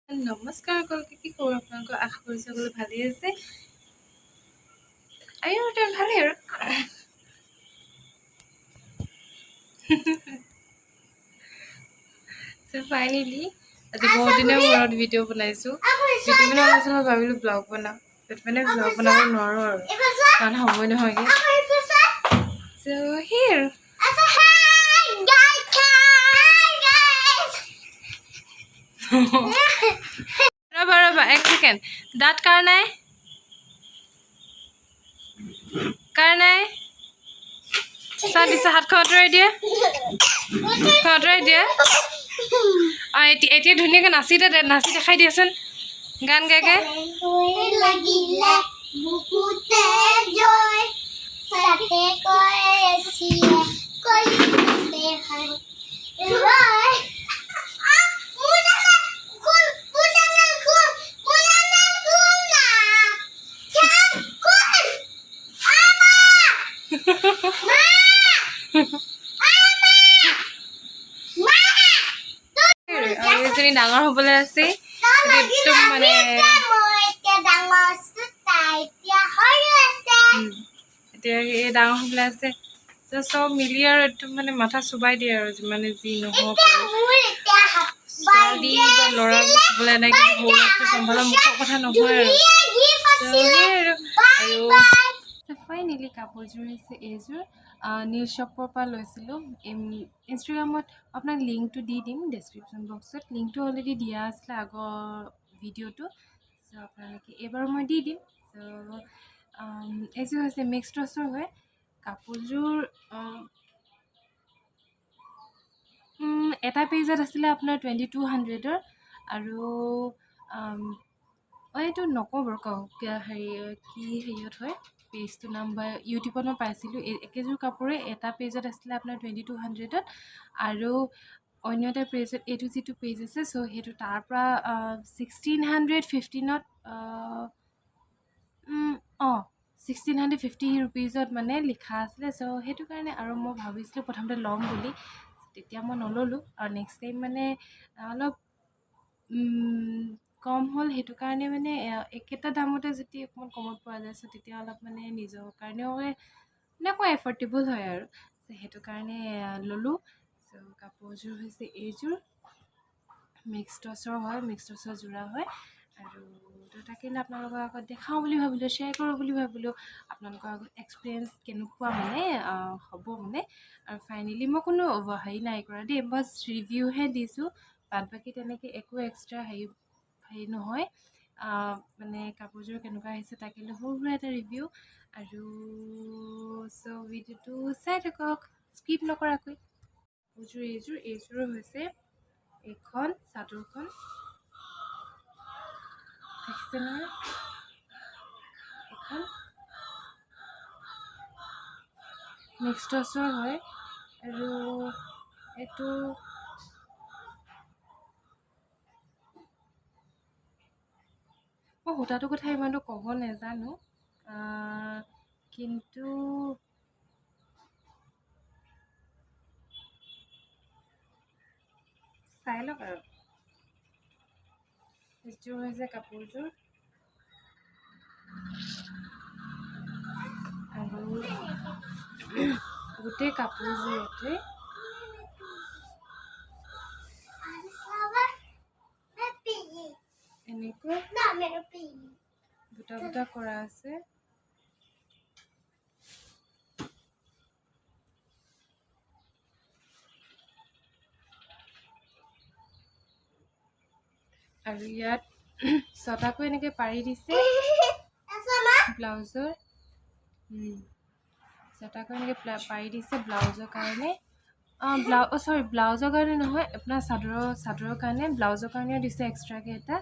নমস্কাৰ সকলোকে। কি খবৰ আপোনালোকৰ? আশা কৰিছোঁ সকলো ভালেই আছে। আয়ো তেওঁ ভালেই আৰু। ফাইনেলি আজি বহুত দিনৰ মূৰত ভিডিঅ' বনাইছোঁ। ভিডিঅ' বনোৱাৰ পাছত মই ভাবিলোঁ ব্লগ বনাওঁ, বাট মানে ব্লগ বনাব নোৱাৰোঁ আৰু, কাৰণ সময় নহয়গৈ। চ' সেই আৰু। ৰ'বা ৰ'বা, এক ছেকেণ্ড। দাঁত কাৰ নাই? কাৰ নাই? চা দিছে। হাতখন আঁতৰাই দিয়া, হাতখন আঁতৰাই দিয়া। অঁ, এতিয়া এতিয়া ধুনীয়াকৈ নাচি দে, নাচি দেখাই দিয়াচোন, গান গাই গাই। লাগিলে বুকুতে জয় সাথে করেছিলে কলিতে হায় রয়। খুল খুল খুল খুল না, খুল আমা মা আমা মা। আৰু এইজনী ডাঙৰ হ'বলৈ আছে একদম মানে। মই এতিয়া ডাঙৰ আছো, তাই এতিয়া সৰু আছে। এতিয়া এই ডাঙৰ হ'বলৈ আছে। চ' চব মিলি আৰু একদম মানে মাথা চোবাই দিয়ে আৰু, যিমানে যি নহওক এতিয়া আৰু। মোৰ এতিয়া হাত ছোৱালী বা ল'ৰা হ'বলৈ নাই, কিন্তু সৰু ল'ৰাটো চম্ভালা মুখৰ কথা নহয় আৰু। গিফ্ট ত' আছিলে। সেই আৰু। বাই। আৰু বাই। ফাইনেলি কাপোৰযোৰ হৈছে এইযোৰ। নীল শ্বপৰ পৰা লৈছিলোঁ। ইনষ্টাগ্ৰামত আপোনাক লিংকটো দি দিম ডেছক্ৰিপশ্যন বক্সত। লিংকটো অলৰেডি দিয়া আছিলে আগৰ ভিডিঅ'টো, চ' আপোনালোকে এইবাৰ মই দি দিম। চ' এইযোৰ হৈছে মিক্স টচৰ হয় কাপোৰযোৰ। এটা পেজত আছিলে আপোনাৰ 2200ৰ আৰু অঁ, এইটো নকওঁ বাৰু, কওঁ হেৰি কি হেৰিয়ত হয় পেজটোৰ নাম বা ইউটিউবত মই পাইছিলোঁ। এই একেযোৰ কাপোৰে এটা পেজত আছিলে আপোনাৰ 2200ত আৰু অন্য এটা পেজত, এইটো যিটো পেজ আছে, চ' সেইটো তাৰ পৰা 1615ত, অঁ, 1650 ৰুপিজত মানে লিখা আছিলে। চ' সেইটো কাৰণে আৰু মই ভাবিছিলোঁ প্ৰথমতে ল'ম বুলি, তেতিয়া মই নল'লোঁ আৰু নেক্সট টাইম মানে অলপ কম হ'ল। সেইটো কাৰণে মানে একেটা দামতে যদি অকণমান কমত পোৱা যায়, চ' তেতিয়া অলপ মানে নিজৰ কাৰণেও মানে অকণ এফৰ্ডেবল হয় আৰু। চ' সেইটো কাৰণে ল'লোঁ। চ' কাপোৰযোৰ হৈছে এইযোৰ, মিক্স টচৰ হয়, মিক্স টচৰ যোৰা হয়। আৰু তো তাকে আপোনালোকৰ আগত দেখাওঁ বুলি ভাবিলোঁ, শ্বেয়াৰ কৰোঁ বুলি ভাবিলোঁ, আপোনালোকৰ আগত এক্সপিৰিয়েঞ্চ কেনেকুৱা মানে হ'ব মানে। আৰু ফাইনেলি মই কোনো হেৰি নাই কৰা দেই, বাছ ৰিভিউহে দিছোঁ। বাদ বাকী তেনেকৈ একো এক্সট্ৰা হেৰি হেৰি নহয়। মানে কাপোৰযোৰ কেনেকুৱা আহিছে তাকে লৈ সৰু সুৰা এটা ৰিভিউ আৰু। চ' ভিডিঅ'টো চাই থাকক স্কিপ নকৰাকৈ। কাপোৰযোৰ এইযোৰ, এইযোৰ হৈছে এইখন চাদৰখন, দেখিছে নহয়? এইখন মিক্স টচৰ হয় আৰু এইটো মই সূতাটোৰ কথা ইমানটো ক'ব নেজানো, কিন্তু চাই লওক আৰু। এইযোৰ হৈছে কাপোৰযোৰ আৰু গোটেই কাপোৰযোৰতে এনেকৈ বুটা বুটা কৰা আছে। আৰু ইয়াত ছটাকৈ এনেকৈ পাৰি দিছে ব্লাউজৰ, ছটাকৈ এনেকৈ পাৰি দিছে ব্লাউজৰ কাৰণে। অঁ, অঁ, চৰি, ব্লাউজৰ কাৰণে নহয়, আপোনাৰ চাদৰৰ কাৰণে। ব্লাউজৰ কাৰণেও দিছে এক্সট্ৰাকৈ এটা।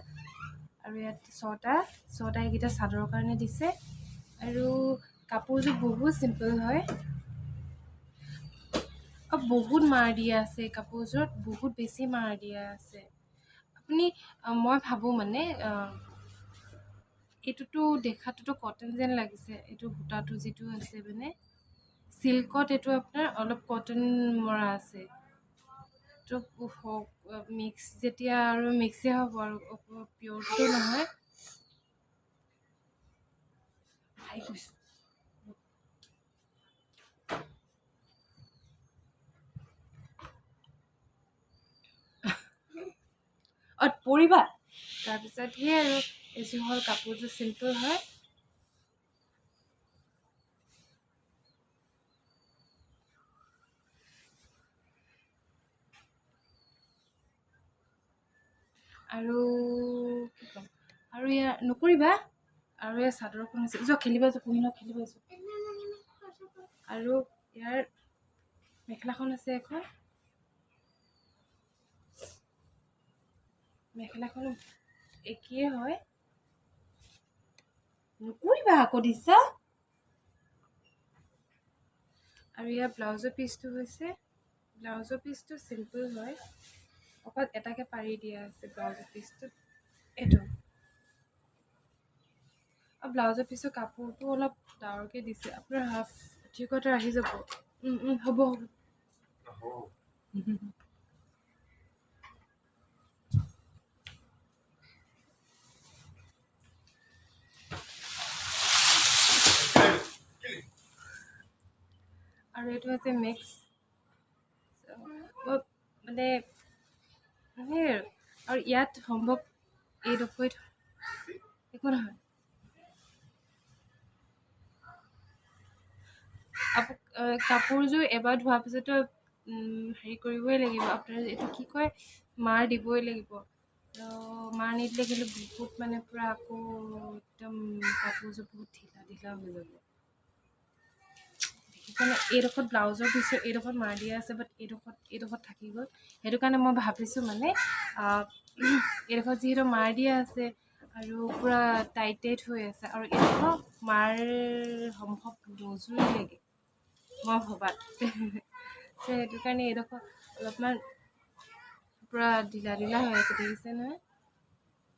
আৰু ইয়াত ছটা ছটা এইকেইটা চাদৰৰ কাৰণে দিছে। আৰু কাপোৰযোৰ বহুত চিম্পল হয়। অঁ, বহুত মাৰ দিয়া আছে এই কাপোৰযোৰত, বহুত বেছি মাৰ দিয়া আছে। আপুনি, মই ভাবোঁ মানে এইটোতো দেখাটোতো কটন যেন লাগিছে। এইটো সূতাটো যিটো আছে মানে চিল্কত, এইটো আপোনাৰ অলপ কটন মৰা আছে। তো মিক্স যেতিয়া আৰু মিক্সেই হ'ব আৰু, পিয়'ৰটো নহয়। আহি গৈছোঁ। অঁ, পৰিবা। তাৰপিছত সেয়াই আৰু এইযোৰ হ'ল কাপোৰযোৰ, চিম্পল হয়। আৰু কি ক'ম আৰু ইয়াৰ নকৰিবা। আৰু ইয়াৰ চাদৰখন হৈছে, যোৱা খেলিবা, যোৱা পুহি খেলিবা যোৱা। আৰু ইয়াৰ মেখেলাখন আছে এখন, মেখেলাখনো একেই হয়। নকৰিবা আকৌ দিছা। আৰু ইয়াৰ ব্লাউজৰ পিচটো হৈছে, ব্লাউজৰ পিচটো চিম্পল হয়, অকল এটাকে পাৰি দিয়া আছে ব্লাউজৰ পিচটোত এইটো। আৰু ব্লাউজৰ পিচৰ কাপোৰটো অলপ ডাঙৰকৈ দিছে, আপোনাৰ হাফ থ্ৰী কোৱাৰ্টাৰ আহি যাব। হ'ব হ'ব। আৰু এইটো হৈছে মিক্স, মানে সেই আৰু। আৰু ইয়াত সম্ভৱ এইডোখৰত একো নহয়। কাপোৰযোৰ এবাৰ ধোৱাৰ পিছতো হেৰি কৰিবই লাগিব আপোনাৰ, এইটো কি কয়, মাৰ দিবই লাগিব। তো মাৰ নিদিলে কিন্তু বহুত মানে পূৰা আকৌ একদম কাপোৰযোৰ বহুত ঢিলা ঢিলা হৈ যাব। দেখিছেনে এইডোখৰত ব্লাউজৰ পিছত এইডোখৰত মাৰ দিয়া আছে, বাট এইডোখৰত থাকি গ'ল। সেইটো কাৰণে মই ভাবিছোঁ মানে এইডোখৰত যিহেতু মাৰ দিয়া আছে আৰু পূৰা টাইট টাইট হৈ আছে, আৰু এইডোখৰ মাৰ সম্ভৱ নজুৰিলেগৈ মই ভবাত। সেইটো কাৰণে এইডোখৰ অলপমান পূৰা ঢিলা ঢিলা হৈ আছে, দেখিছে নহয়।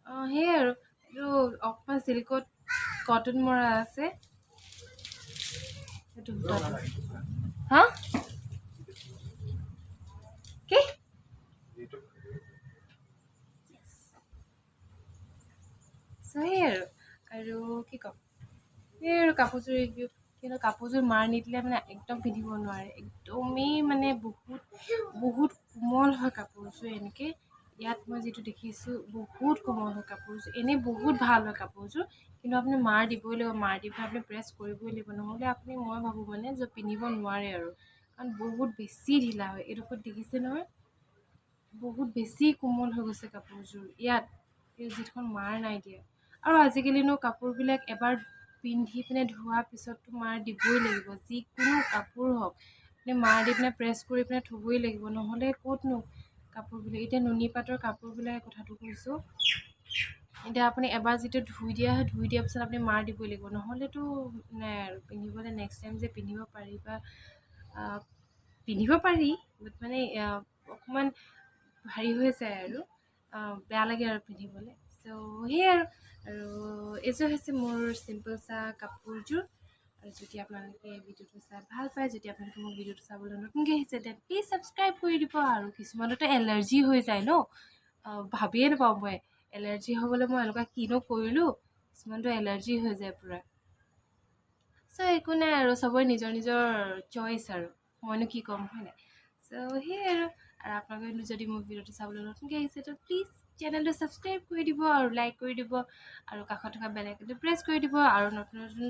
অঁ, সেয়াই আৰু এইটো অকণমান চিল্কত কটন মৰা আছে এইটো সূতাটো। হা কি সেয়াই আৰু। আৰু কি ক'ম, সেয়াই আৰু কাপোৰযোৰ ৰিভিউ। কিন্তু কাপোৰযোৰ মাৰ নিদিলে মানে একদম পিন্ধিব নোৱাৰে, একদমেই মানে বহুত বহুত কোমল হয় কাপোৰযোৰ। এনেকৈ ইয়াত মই যিটো দেখিছোঁ বহুত কোমল হয় কাপোৰযোৰ, এনেই বহুত ভাল হয় কাপোৰযোৰ, কিন্তু আপুনি মাৰ দিবই লাগিব, মাৰ দি পেলাই আপুনি প্ৰেছ কৰিবই লাগিব, নহ'লে আপুনি মই ভাবোঁ মানে যে পিন্ধিব নোৱাৰে আৰু, কাৰণ বহুত বেছি ঢিলা হয়। এইডোখৰত দেখিছে নহয়, বহুত বেছি কোমল হৈ গৈছে কাপোৰযোৰ ইয়াত, এই যিখন মাৰ নাই দিয়া। আৰু আজিকালিনো কাপোৰবিলাক এবাৰ পিন্ধি পিনে ধোৱাৰ পিছততো মাৰ দিবই লাগিব, যিকোনো কাপোৰ হওক আপুনি মাৰ দি পিনে প্ৰেছ কৰি পিনে থ'বই লাগিব, নহ'লে ক'তনো কাপোৰবিলাক। এতিয়া নুনী পাটৰ কাপোৰবিলাক কথাটো কৈছোঁ, এতিয়া আপুনি এবাৰ যিটো ধুই দিয়া হয়, ধুই দিয়াৰ পিছত আপুনি মাৰ দিবই লাগিব, নহ'লেতো নাই আৰু পিন্ধিবলৈ। নেক্সট টাইম যে পিন্ধিব পাৰি বা পিন্ধিব পাৰি, বাট মানে অকণমান হেৰি হৈ যায় আৰু বেয়া লাগে আৰু পিন্ধিবলৈ। চ' সেয়াই আৰু। আৰু এইযোৰ হৈছে মোৰ চিম্পল চাহ কাপোৰযোৰ। আৰু যদি আপোনালোকে ভিডিঅ'টো চাই ভাল পায়, যদি আপোনালোকে মোক ভিডিঅ'টো চাবলৈ নতুনকৈ আহিছে, then please subscribe কৰি দিব। আৰু কিছুমানতো এলাৰ্জি হৈ যায় ন, ভাবিয়ে নাপাওঁ মই এলাৰ্জি হ'বলৈ মই এনেকুৱা কিনো কৰিলোঁ, কিছুমানতো এলাৰ্জি হৈ যায় পূৰা। চ' একো নাই আৰু, চবৰে নিজৰ নিজৰ চইচ আৰু, মইনো কি ক'ম হয় নাই। চ' সেয়াই আৰু। আৰু আপোনালোকে যদি মোৰ ভিডিঅ'টো চাবলৈ নতুনকৈ আহিছে, তো প্লিজ চেনেলটো ছাবস্ক্ৰাইব কৰি দিব আৰু লাইক কৰি দিব আৰু কাষত থকা বেল আইকনটো প্ৰেছ কৰি দিব। আৰু নতুন নতুন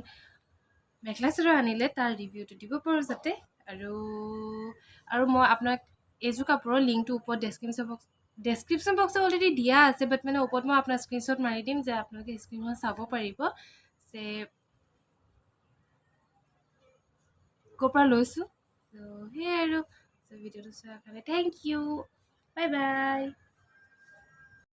মেখেলা চাদৰ আনিলে তাৰ ৰিভিউটো দিব পাৰোঁ যাতে। আৰু আৰু মই আপোনাক এইযোৰ কাপোৰৰ লিংকটো ওপৰত ডেছক্ৰিপশ্যন বক্সত অলৰেডি দিয়া আছে, বাট মানে ওপৰত মই আপোনাক স্ক্ৰীনশ্বট মাৰি দিম যে আপোনালোকে স্ক্ৰীনখন চাব পাৰিব যে ক'ৰ পৰা লৈছোঁ। ত' সেয়াই আৰু। চ' ভিডিঅ'টো চোৱাৰ কাৰণে thank U, bye bye.